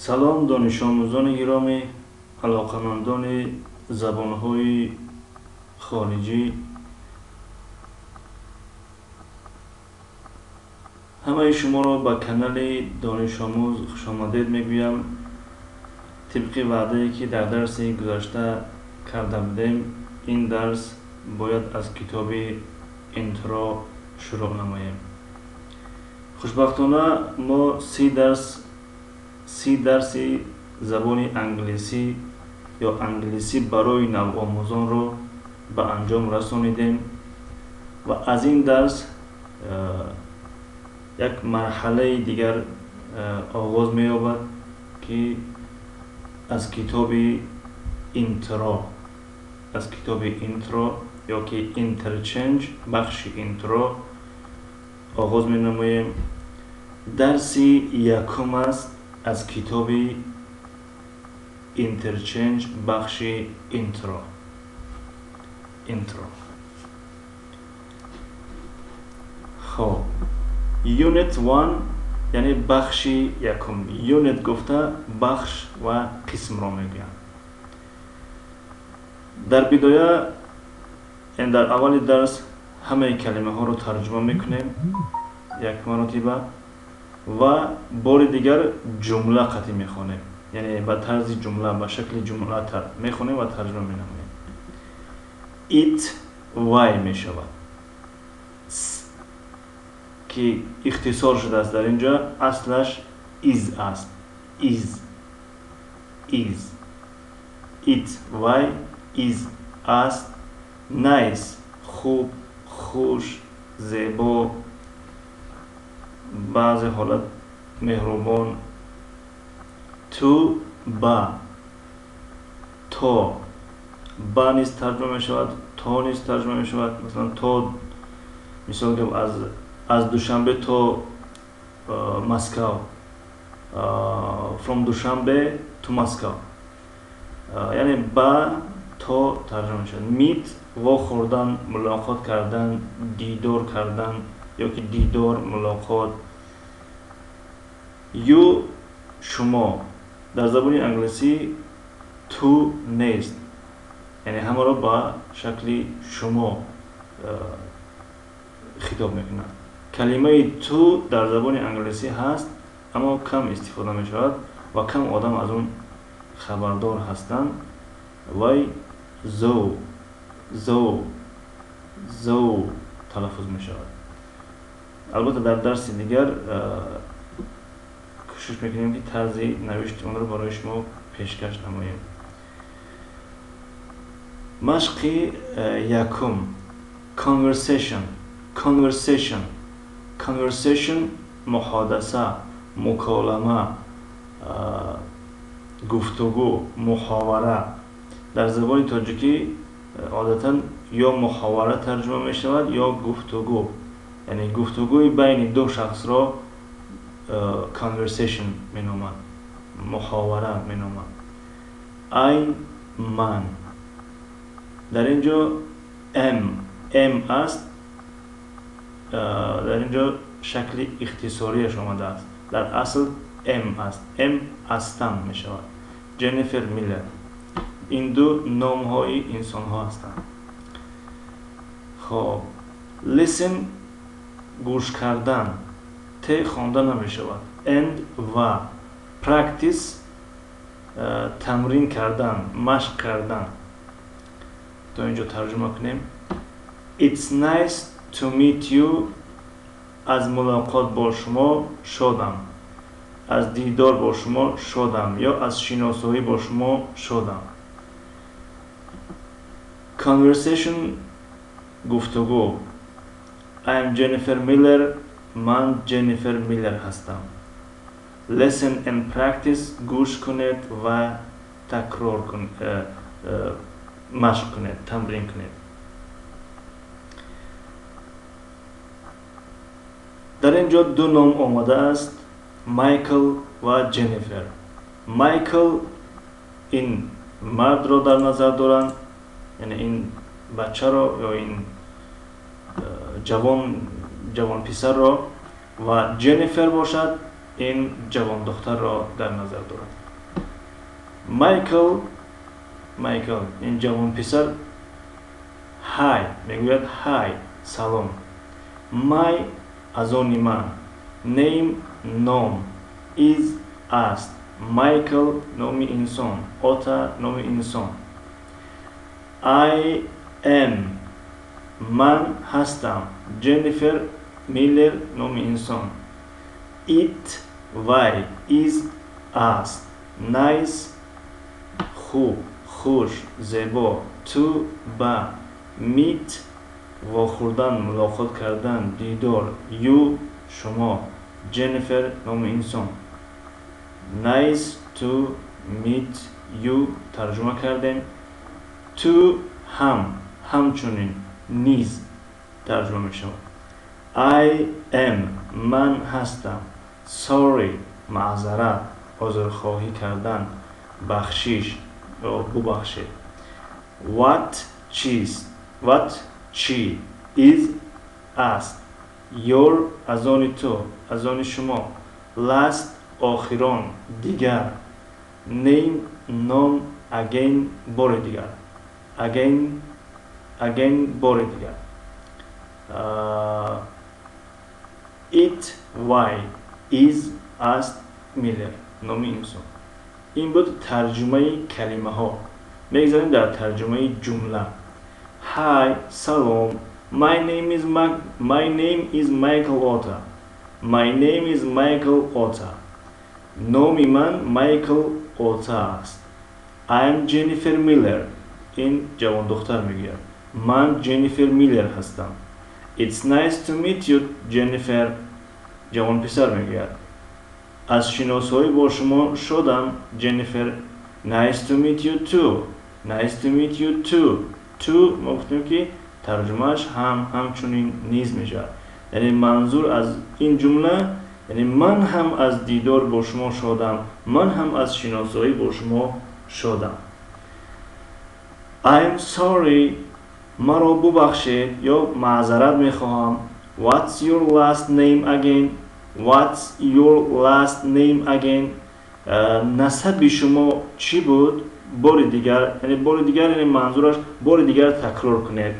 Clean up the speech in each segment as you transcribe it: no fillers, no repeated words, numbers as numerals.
Салом, донишомӯзони гиромӣ, алоқамандони забонҳои хориҷӣ. Ҳамаи шуморо ба канали Донишомӯз хушомадед мегӯям. Тибқи ваъдае, ки дар дарси гузашта карда будем, ин дарс бояд аз китоби Intro шурӯъ намоем. Хушбахтона, мо 30 дарс, 30 дарси забони англисӣ ё англисӣ барои навомӯзонро ба анҷом расонидем ва аз ин дарс як марҳалаи дигар оғоз меёбад, ки аз китоби Intro ё ки Interchange, бахши Intro оғоз менамоем. Дарси якум аст аз китоби Interchange, бахши Intro. Хоб, Unit 1, яъне бахши якум. Unit гуфта бахш ва қисмро мегӯянд. Дар бидоя, яъне дар аввали дарс, ҳамаи калимаҳоро тарҷума мекунем як маротиба ва бори дигар ҷумла қатъӣ мехонем, яъне ба тарзи ҷумла, ба шакли ҷумла мехонем ва тарҷума менамоем. It вай мешавад, ки ихтисор шудааст дар ин ҷо, аслаш is аст. Is. It вай, is аст, nice хуб, хуш, зебо, баъзе ҳолат меҳрубон, to ба, то, ба низ тарҷума мешавад, то низ тарҷума мешавад. Масалан, то, мисол гап, аз Душанбе то Москав, from Душанбе to Москав, яъне ба, то тарҷума мешавад. Meet вохӯрдан, мулоқот кардан, дидор кардан ё ки дидор, мулоқот. You шумо. Дар забони англисӣ ту нест, яъне ҳамаро ба шакли шумо хитоб мекунанд. Калимаи ту дар забони англисӣ ҳаст, аммо кам истифода мешавад ва кам одам аз он хабардор ҳастанд. Вай thou, thou, thou талаффуз мешавад. Албатта, дар дарси дигар кӯшиш мекунем, ки тарзи навишти онро барои шумо пешкаш намоем. Машқи якум: conversation. Conversation, conversation муҳодаса, муколама, гуфтугӯ, муҳовара. Дар забони тоҷикӣ одатан ё муҳовара тарҷума мешавад, ё гуфтугӯ, яъне гуфтугӯи байни ду шахсро conversation меноманд, муҳовара меноманд. I ман. Дар ин ҷо am, am аст. Дар ин ҷо шакли ихтисориаш омадааст, дар асл M аст. M ҳастам мешавад. Ҷеннифер Миллер. Ин ду номҳои инсонҳо ҳастанд. Хоб, listen гӯш кардан, т хонда намешавад, and ва, practice тамрин кардан, машқ кардан. То ин ҷо тарҷума кунем. It's nice to meet you. Аз мулоқот бо шумо шодам, аз дидор бо шумо шодам ё аз шиносоӣ бо шумо шодам. Conversation гуфтугӯ. I'm Jennifer Miller. Ман Ҷеннифер Миллер ҳастам. Listen and practice. Гӯш кунед ва такрор кун, машқ кунед, тамрин кунед. Дар ин ҷо ду ном омадааст: Майкл ва Ҷеннифер. Майкл ин мардро дар назар доранд, яъне ин бачаро ё ин ҷавон, ҷавонписарро, ва Ҷеннифер бошад. Ин ҷавондухтарро дар назар дорад. Майкл, Майкл, ин ҷавонписар, "Hi" мегӯяд. "Hi", салом. "My" аз они ман, "name" ном, "is" аст, Майкл номи инсон, Ота номи инсон. "I am" ман ҳастам, Дженнифер Миллер номи инсон. "It" вай, "is" аст, "nice" хуб, хуш, зебо, "to" ба, "meet" вохӯрдан, мулоқот кардан, дидор, "you" шумо, Дженнифер номи инсон. "Nice to meet you" тарҷума кардем. "Too" ҳам, ҳамчунин, низ тарҷума мешавад. "I am" ман ҳастам, "sorry" маъзарат, узрхоҳӣ кардан, бахшиш ё бубахшед. "What" чист, "what" чӣ, "is" аст, "your" аз они ту, аз они шумо, "last" охирон, дигар, "name" ном, "again" бори дигар, "again", "again" бори дигар. "It" вай, "is" аст, Миллер номи инсон. Ин буд тарҷумаи калимаҳо. Мегзарем дар тарҷумаи ҷумла. "Hi", салом. My name is Michael Otta. My name is Michael Otta. Номи ман Майкл Ота аст. I'm Jennifer Miller. Ин ҷавондухтар мегӯяд: ман Дженнифер Миллер ҳастам. "It's nice to meet you, Jennifer." Ҷавонписар мегӯяд: аз шиносоӣ бо шумо шодам, Дженнифер. "Nice to meet you too. Nice to meet you too." "Too" мо гуфтем, ки тарҷумааш ҳам, ҳамчунин, низ мешавад. Яъне манзур аз ин ҷумла, яъне ман ҳам аз дидор бо шумо шодам, ман ҳам аз шиносоӣ бо шумо шодам. "I'm sorry", маро бубахшед ё маъзарат мехоҳам. "What's your last name again? What's your last name again?" Насаби шумо чӣ буд бори дигар? Яъне бори дигар, яъне манзураш бори дигар такрор кунед.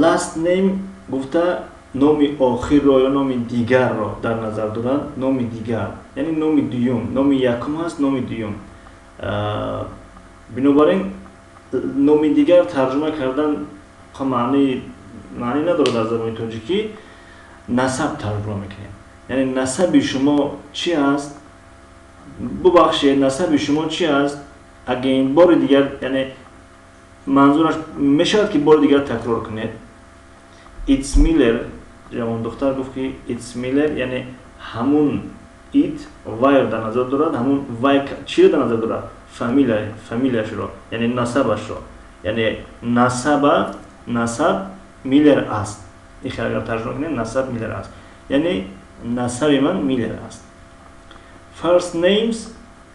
"Last name" гуфта номи охирро ё номи дигарро дар назар доранд. Номи дигар, яъне номи дуюм. Номи якум ҳаст, номи дуюм. Бинобар ин номи дигар тарҷума кардан маънӣ надорад дар забони тоҷикӣ. Насаб тарҷума мекунем, яъне насаби шумо чӣ аст? Бубахшед, насаби шумо чӣ аст? "Again", бори дигар, яъне манзураш мешавад, ки бори дигар такрор кунед. "It's Miller". Ҷавондухтар гуфт, ки "It's Miller", яъне ҳамун "it" вайро дар назар дорад. Ҳамун вай чиро дар назар дорад? Фамилия, фамилияшро, яъне насабашро, яъне насаб Миллер аст. Ихел агар тарҷума кунем, насаб Миллер аст, яъне насаби ман Миллер аст. "First names"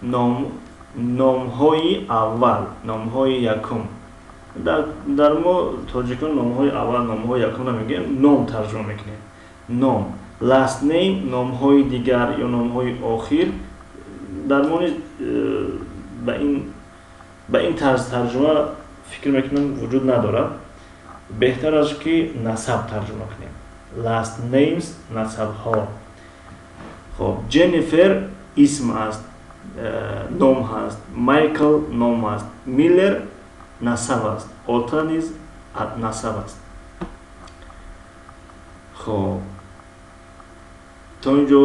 ном, номҳои аввал, номҳои якум. Дар мо тоҷикон номҳои аввал, номҳои якум намегӯем, ном тарҷума мекунем, ном. "Last name" номҳои дигар ё номҳои охир. Дар мо низ ба ин тарз тарҷума, фикр мекунам, вуҷуд надорад. Беҳтар аст, ки насаб тарҷума кунем. "Last names" насабҳо. Хоб, Дженнифер исм аст, ном ҳаст, Майкл ном аст, Миллер насаб аст, Ота низ насаб аст. Хоб, то ин ҷо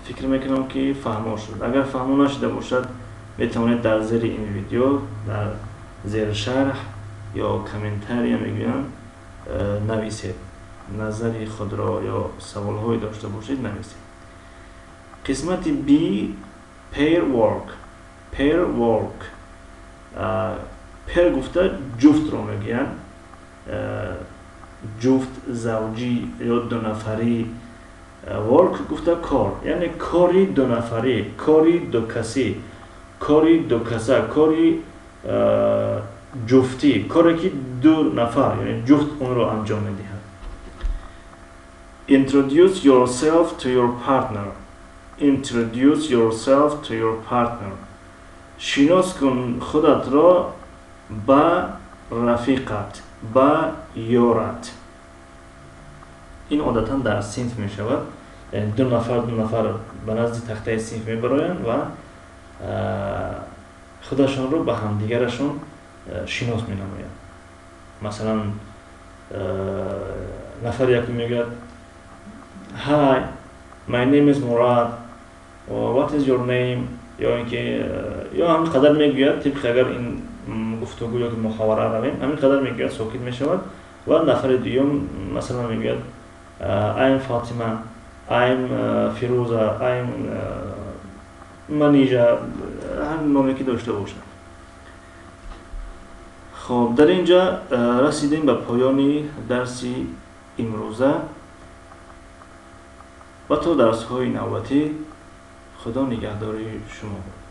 фикр мекунам, ки фаҳмо шуд. Агар фаҳмо нашуда бошад, метавонед дар зери ин видео, дар зери шарҳ ё комментария мегӯянд, нависед назари худро ё саволҳое дошта бошед, нависед. Қисмати B, pair work. Pair work, "pair" гуфта ҷуфтро мегӯянд, ҷуфт, завҷӣ ё дунафарӣ. "Work" гуфта кор, яъне кори дунафарӣ, кори дукасӣ, кори дукаса, кори ҷуфтӣ, коре ки ду нафар, яъне ҷуфт онро анҷом медиҳад. Introduce yourself to your partner. Introduce yourself to your partner. Шинос кун худатро ба рафиқат, ба ёрат. Ин одатан дар синф мешавад, яъне ду нафар ба назди тахтаи синф мебароянд ва худашонро ба ҳамдигарашон шинос менамоянд. Масалан, нафари якум мегӯяд: "Hi, my name is Murad. What is your name?" Ё ин ки ё ҳамин қадар мегӯяд. Тибқи агар ин гуфтугӯ ё ки муҳовара равем, ҳамин қадар мегӯяд, сокит мешавад ва нафари дуюм, масалан, мегӯяд: "I'm Fatima, I'm Фирӯза, I'm Манижа", ҳар номе ки дошта бошад. Хоб, дар ин ҷа расидем ба поёни дарси имрӯза ва то дарсҳои навбатӣ Худо нигаҳдори шумо бод.